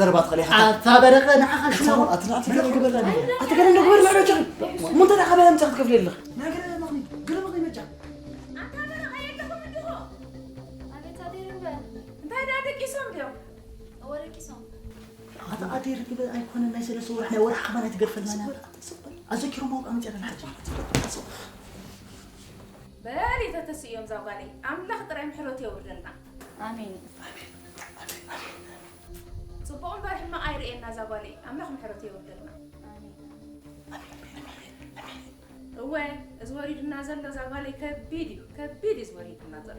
ዘረባ ትኽእል ኢኻ። ኣታ በረቐ፣ ንዓኻ ሽማቑ። ኣቲ፣ ኣቲ ገለ ግበር። ኣቲ ገለ እንዶ ግበር፣ ንዕረጅ። እሞ እንተ ደኣ ካበይ ኣምጻእ ክትከፍል የለኽ። ናይ ገለ መኽኒ፣ ገለ መኽኒ መጃ። ኣታ በረቐ የለኹም እንዲኹ። ኣቤት ኣደይ ርግበ። እንታይ ደኣ ደቂሶም ድዮም? እወ ደቂሶም። ኣታ ኣደይ ርግበ ኣይኮነን ናይ ሰለስተ ወርሒ፣ ናይ ወርሒ ከማን ኣይትገድፈልና። ኣዘኪሮም ኣውቃ መጨረሻ ሓጂ። በል ተተስእዮም ዛጓለይ። ኣምላኽ ጥራይ ምሕረቱ የውርደልና። ኣሜን። ጽቡቕ እምበር ሕማቕ ኣይርእየና ዛጓለይ። ኣምላኽ ምሕረቱ የውርደልና። ኣሜን። እወ፣ እዚ ወሪዱና ዘሎ እዛ ጓለይ ከቢድ እዩ፣ ከቢድ እዩ እዚ ወሪዱና ዘሎ።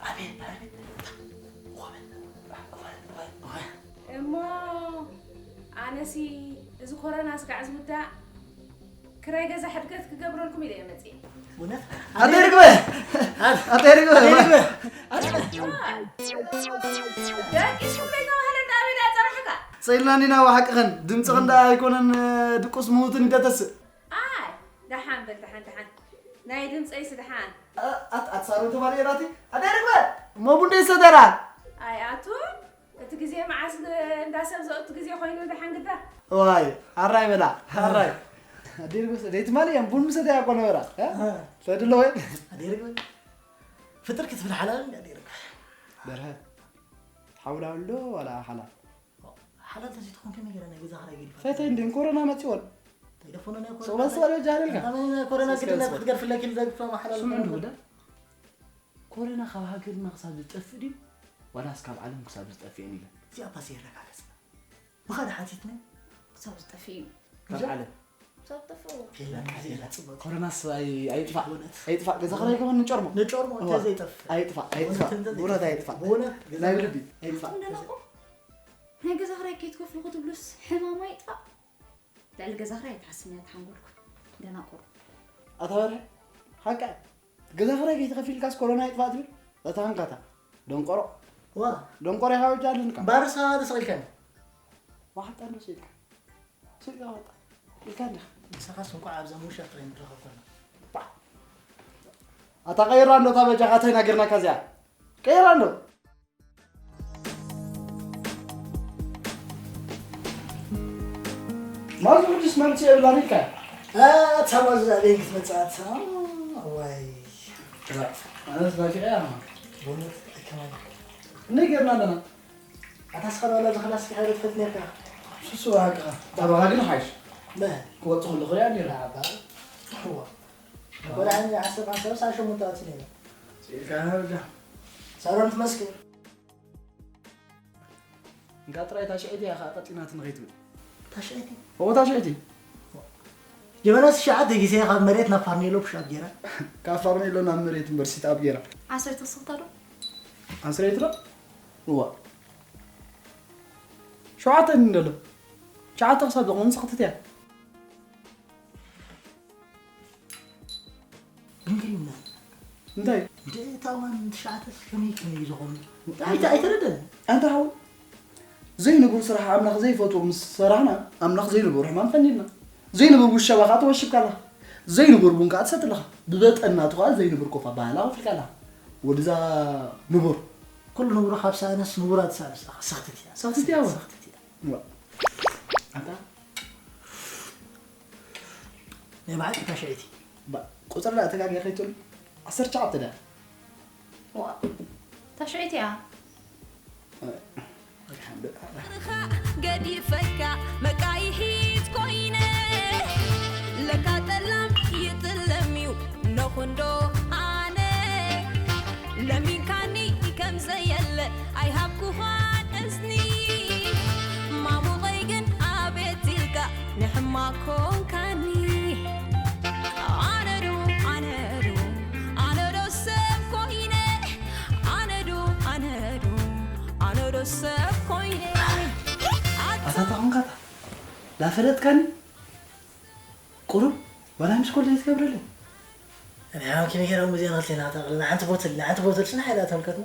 ኣቤት ኣቤት። እሞ ኣነሲ እዚ ኮረና ስጋዕ ዝውዳእ ክራይ ገዛ ሕድገት ክገብረልኩም ኢለ እየ መፅየ። ኣጠርግበ ኣጠርግበ ደቂስኩም ከይተባህለ እንዳበይ ዳ ፀናሕካ? ጸይልና እንዲና ብሓቅኽን ድምፅኽን ደኣ ኣይኮነን ድቁስ ምዉትን ይደተስእ ኣይ ደሓን በል ደሓን ደሓን ናይ ድምፀይስ ደሓን ኣትሳሮ ተባለ ኤራቲ ኣጠርግበ እሞ ቡንደይ ሰደራ ኣይ ኣቱን እቲ ግዜ መዓስ እንዳ ሰብ ዘእቱ ግዜ ኮይኑ ደሓን ግዳ ዋይ ሓራይ በላ ሓራይ ኣዴርጎስ ደይ ትማሊ እየን ቡን ምሰተያ እኮ ነበራ ተድሎ ወይ ኣዴርግ ፍጥር ክትብል ሓላል እንዲ ኣዴርግ በርሀ ሓውላ ኣሎ ዋላ ሓላል ሓላል ተዘይትኾን ከመይ ገይረ ናይ ገዛ ክራይ ገዲፋ ፈተ እንድን ኮሮና መፂወን ተይደፈኖ ናይ ሶበስ ወለ ጃህልልካ ናይ ኮሮና ግድነት ክትገድፍለኪ ዝደግፍሎም ሓላል ስምዑ እንዱ ወዳ ኮሮና ካብ ሃገርና ክሳብ ዝጠፍእ ድዩ ዋላስ ካብ ዓለም ክሳብ ዝጠፍእ እየን ኢለን እዚኣ ፓስ የረጋገጽ ብኻደ ሓቲትና ክሳብ ዝጠፍእ እዩ ካብ ዓለም ክሳብ ዝጠፍእ ኮሮናስ ኣይ- ኣይጥፋእ ኣይጥፋእ ገዛ ክራይ ከመን ንጨርሞ ንጨርሞ እንተ ዘይጠፍእ ኣይጥፋእ ኣይጥፋእ ብእውነት ኣይጥፋእ ብእውነት ገዛ ናይ ብልቢ ኣይጥፋእ እንደናቁ ናይ ገዛ ክራይ ከይትከፍሉ ክትብሉስ ሕማም ኣይጥፋእ ልዕሊ ገዛ ክራይ ኣይትሓስብን እያ ተሓንጎልኩም ደናቁሩ ኣታ በርሀ ሓቃ ገዛ ክራይ ከይትኸፊልካስ ኮሮና ኣይጥፋእ ትብል እታ ሃንካታ ደንቆሮ ዋ ደንቆሮ ኢኻ ወጃ ኣለንካ ባርሳ ተሰቒልካኒ ዋሓጣ እንዶ ስኢልካ ስኢልካ ዋጣ ኢልካ እንዲኻ ንስኻስ እንኳዕ ኣብዛ ምውሻ ጥራይ ንረኸብ ኮና ኣታ ቀይራ እንዶ እታ በጃኻ ተናገርናካ እዚኣ ቀይራ እንዶ ማዚ ሕጅስ መምፅእ የብላን ኢልካ ታማዚ ኣበይን ክትመፅእ ኣታ ዋይ ኣነስ ናፊቐ እያ በእውነት ኣይከማን እንደ ገርና ኣለና ኣታ ስኻ ናላ ዝኽላስ ሓይረ ትፈት ነርካ ስሱ ብሓቅኻ ኣባኻ ግን ሓይሽ በ ክወፅ ከለኹ ሪኣ ነይረ ናባ ዋ ወላኒ ዓሰርተ ዓሰርተ ሰዓት ሸሞንተ ኣት ነይረ ስኢልካ ዳ ሳሮን ትመስክር እንካ ጥራይ ታሽዐይቲ እያ ከዓ ቀጢናት ንኸይትብል ታሽዐይቲ ኦ ታሽዐይቲ ጀበና ትሽዓተ ግዜ ካብ መሬት ናብ ፋርኔሎ ፑሻፕ ገይራ ካብ ፋርኔሎ ናብ መሬት እምበር ሲትኣፕ ገይራ ዓሰርተ ስኽታ ዶ ዓስረይቲ ዶ እዋ ሸውዓተ እንደሎ ትሽዓተ ክሳብ ዝኾን ስኽትት እያ ግን ክሪምና እንታይ እንደ እታ እዋን ትሽዓተ ከመይ ከመይ ዝኾኑ ኣይተ- ኣይተረደን ኣንታ ሓው ዘይንቡር ስራሕ ኣምላኽ ዘይፈትዎ ምስ ሰራሕና ኣምላኽ ዘይንቡር ሕማም ፈኒልና ዘይንቡር ውሸባ ከዓ ተወሽብካ ኣለኻ ዘይንቡር ቡን ከዓ ትሰቲ ኣለኻ ብበጠን ናቱ ከዓ ዘይንቡር ኮፋ ባህላ ከፊልካ ኣለኻ ወድዛ ንቡር ኩሉ ንቡሩ ካብ ሳይነስ ንቡራ ትሳነስ ኣለኻ ሰኽትት እያ ሰኽትት እያ እዋ። ሰኽትት እያ እዋ። ኣንታ ናይ በዓል እታ ሽዕቲ ባ- ቁፅሪ ዳ ተጋጊ ከይትብል ዓሰርተ ትሽዓተ ዳ ዋ ታሽዒት እያ ገዲፈካ መቃይሒት ኮይነ ለካ ጠላም ይጥለም እዩ ነኹንዶ ኣነ ለሚንካኒ ከም ዘየለ ኣይሃብኩኻን እዝኒ ማሙቐይ ግን ኣቤት ኢልካ ንሕማ ኮንካኒ ኣነዶ ኣነዶ ኣነዶ ሰብ ኮይነ ኣነዶ ኣነዶ ኣነዶ ሰብ ኮይነ ኣታ ተኾንካታ ላፈለጥካኒ ቁሩብ ዋላ ምስ ኮል ዘይትገብረለይ ንሕና ከመይ ገይሮም እዚኣ ንክልቴና ክተቕልና ሓንቲ ቦትል ንሓንቲ ቦትል ስና ሓይላ ተልከትና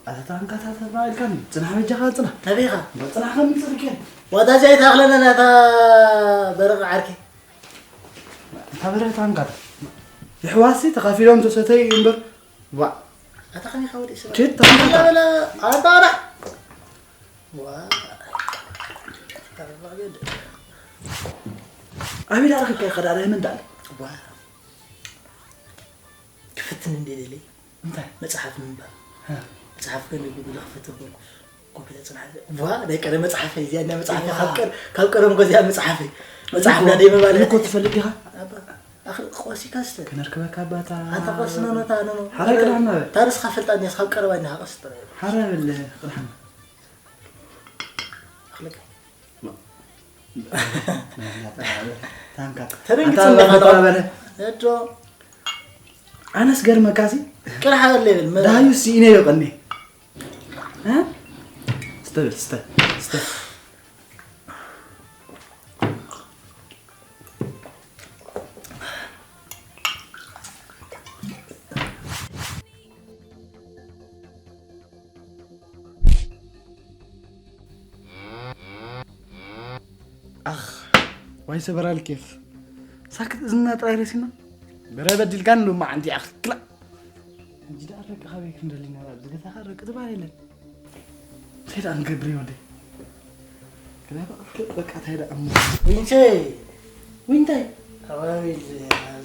ኣታ ተኾንካታ ተባልካኒ ጽናሕ በጃኻ ጽናሕ ናበይኻ ጽናሕ ከም ጽድቅ ዋታ እዚኣ ኣይተኣኽለና ናታ በረቕ ዓርኪ እታ በረታ እንካታ ይሕዋሲ ተኻፊሎም ተሰተይ እምበር ዋ ኣታ ከመይ ከወዲ ስለ ኬት ተኸንካ በለ ኣባራ ዋ ኣቤት ኣረክብካ ይኸዳ ናይ ምንዳል ዋ ክፍትን እንደ ደለይ እንታይ መጽሓፍ ምንባብ እ። መጽሓፍ ከንብብ ኢለ ክፈትር ኮንኩ ኮምፒተር ጽናሕ ዋ ናይ ቀደም መጽሓፈይ እዚኣ ናይ መጽሓፈይ ካብ ቀር- ካብ ቀደም እኮ እዚኣ መጽሓፈይ መጽሓፍ ናደይ ምባል እኮ ትፈልግ ኢኻ ኣባ ኣኽ- ቆሲካ ስተ ከነርክበካ ኣባታ ኣታ ቆስና ነታ ነኖ ሓራይ ቅዳሕና በል ታርስካ ፈልጣ እኒያስ ካብ ቀረባ እኒያ ቀስ ጥራይ ሓራይ በል ቅዳሕና ኣኽለካ ታንካ ተደንግጽ ኣታ እንደኻ በለ እዶ ኣነስ ገርመካሲ ቅርሓ በለ ይብል መ- ዳዩ ሲኢነ ይቀኒ እ? ስተ በል፣ ስተ፣ ስተ። ኣኽ፣ ዋይ ሰበራልኪ። ሳክት እዝና ጥራይ ረሲና። በረ በዲልካን ሎማዓንቲ ኣኽክላ። ሕጂ ደኣ ደቂ ካበይ ክንደሊ ኢና? ኣብዚ ገዛ ከ ደቂ ትበሃል የለን። እንታይ ደኣ ንገብር እዩ ወደይ? ግና በቃ፣ በቃ፣ እንታይ ደኣ እሞ? ዊንተይ! ዊንታይ! ኣባቢል፣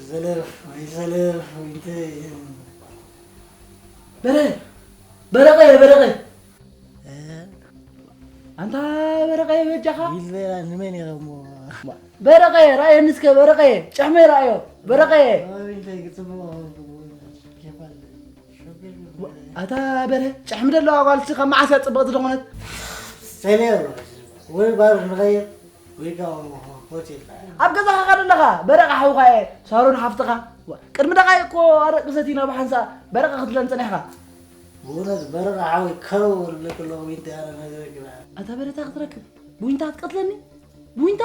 ዘለፍ፣ ወይ ዘለፍ፣ ዊንተይ። በረ! በረቐ፣ በረቐ! እ? ኣንታ በረቐ በጃኻ? ዊንተይ፣ ንመን ኢኻ እሞ? በረቐ፣ ራእየኒ እስከ በረቐ! ጨሕመ ራእዮ! በረቐ! ኣባቢል፣ እንታይ ክጽብቕ፣ ኬፍ ኣለኒ። ኣታ በረ፣ ጫሕሚ ዘለዋ ጓል እስኻ መዓስ እያ ጽብቕቲ ዝኾነት? ሰሌ ወይ ባር ንኸይድ ወይ ከዓ ሆቴል። ኣብ ገዛኻ ኸ ደለኻ? በረቐ ሓውኻ እየ፣ ሳሮን ሓፍትኻ። ዋ፣ ቅድሚ ደቓይቕ እኮ ኣረቂ ሰቲና ብሓንሳእ በረቐ ክትብለን ጸኒሕኻ። ብእውነት በረቐ ሓወይ ከረው እብለኪ ኣለኹ፣ ዊንታ ኣነ ነግረኪ ደኣ። ኣታ በረ፣ እንታይ ክትረክብ? ብዊንታ ክትቀትለኒ? ብዊንታ?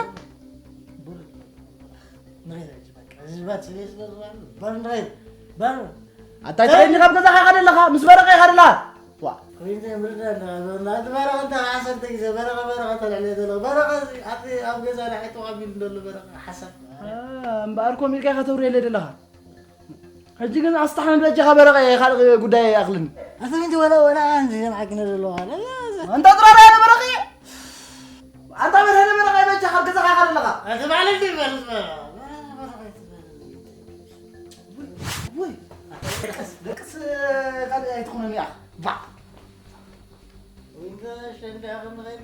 ንኸይድ ሕጂ በቃ። እዚ ባት ስለ ስለ ዝበሉ፣ ባር ንኸይድ፣ ባር። ኣታ እንታይ ካብ ገዛኻ ኢኻ ደለኻ? ምስ በረቐ ኢኻ ደለኻ? ዋ። ኮይንተ ምርዳ ኣለኻ። ናቲ በረቐ እንተ ዓሰርተ ግዜ በረቐ፣ በረቐ ተልዕለ ዘሎ። በረቐ እዚ ኣብ፣ ኣብ ገዛ ንዓይ ጠቕ ኣቢሉ ዘሎ በረቐ ሓሳብ። አ፣ እምበኣር ኮሚልካ ኢኻ ተውርየለይ ደለኻ። ሕጂ ግን ኣስተሓምል በጃኻ በረቐ፣ ካልእ ጉዳይ ይኣኽልኒ። ኣቲ ምንዲ ወላ፣ ወላ ኣንዚ ዘምዓኪነ ዘለዋ። ኣንታ ጥራራ ያለ በረቐ። ኣንታ በረቐ፣ በረቐ በጃኻ ኣብ ገዛኻ ኢኻ ደለኻ። ኣቲ ማለት እዩ በረቐ። በረቐ፣ በረቐ። ወይ፣ ደቅስ፣ ደቅስ ካልእ ኣይትኹነኒ ኢኻ። ባ። ወይ እንተ ሸንዳ ክንኸይድ።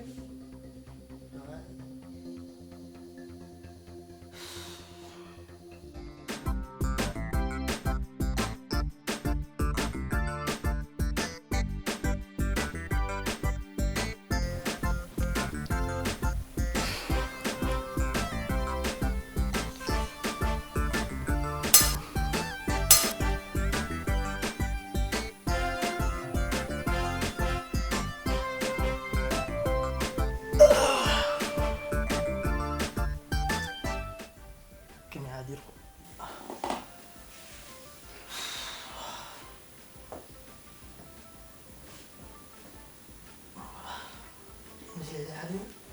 ከመይ ሓዲርኩም?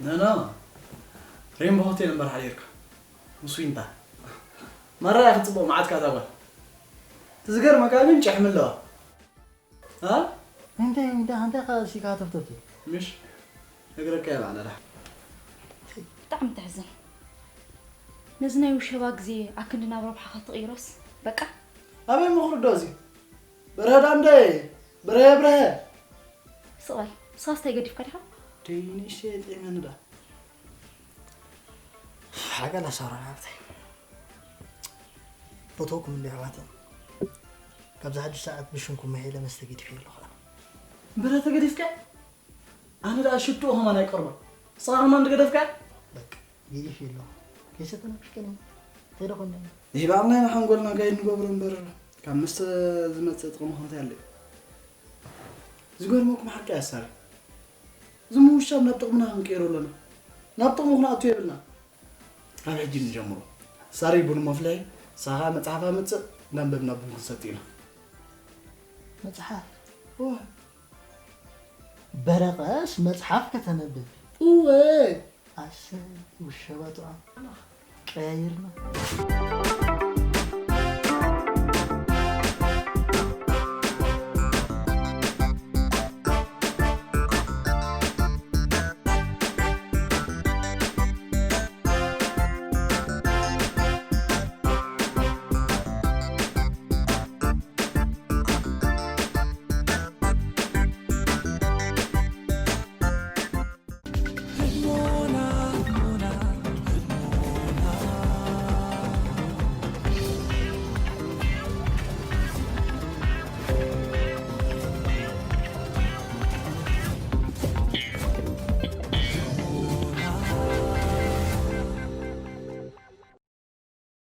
ኖ፣ ኖ። ሬምቦ ሆቴል እምበር ሓዲርካ። ምስ ዊንታ። ማራ ኢኻ ጽቡቕ መዓትካ እዛ ጓል። እቲ ዝገርመካ ግን ጭሕሚ ኣለዋ። እ? እንታይ፣ እንታይ፣ እንታይ ኢኻ ሲካ ተፍተፍ? ምሽ? ነግረካ እየ ባዕላ ደሓን። ብጣዕሚ ተሕዝን። ነዚ ናይ ውሸባ ግዜ ኣክንዲ ናብ ረብሓ ክትቕይሮስ፣ በቃ። ኣበይ ምኽሪ ዶ እዚ? በርሀ ዳንደ፣ በርሀ፣ በርሀ። ስቕ በል። ንስኻስ እንታይ ገዲፍካ ዲኻ? ደይ ንእሽተይ የጥዕመኒ ዳ። ሓቀላ ሳራ ሓብተይ። ፈተውኩም እንዲ ኣሕዋተይ። ካብዚ ሓድሽ ሰዓት ብሽምኩም መሒለ መስተ ገዲፈ ኣለኹ። በረ ተገዲፍካ? ኣነ ደኣ ሽትኡ ከማን ኣይቀርቦን። ንስኻ ከማን ድገደፍካ? በቃ፣ ገዲፈ ኣለኹ። ከይሰተና ብሽቀኒ። እንታይ ደኾን? ይህባቕና ኢና ሓንጎልና ጋይድ ንገብሮ እምበር፣ ካብ መስተ ዝመጽእ ጥቕሚ ከ እንታይ ኣሎ? ዝገርመኩም ሓቂ ኣሳሪ። እዚ ምውሻብ ናብ ጥቕምና ክንቀይሮ ኣለና። ናብ ጥቕሚ ክንኣቱ የብልና። ካብ ሕጂ ንጀምሮ። ሳሪ ቡን መፍለይ፣ ሳኻ መጽሓፍ ኣምጽእ፣ እናንበብና ቡን ክንሰቲ ኢና። መጽሓፍ? እወ። በረቐስ መጽሓፍ ከተንብብ? እወ። ኣሰይ፣ ውሸባ ጥዑም። ቀያይርና።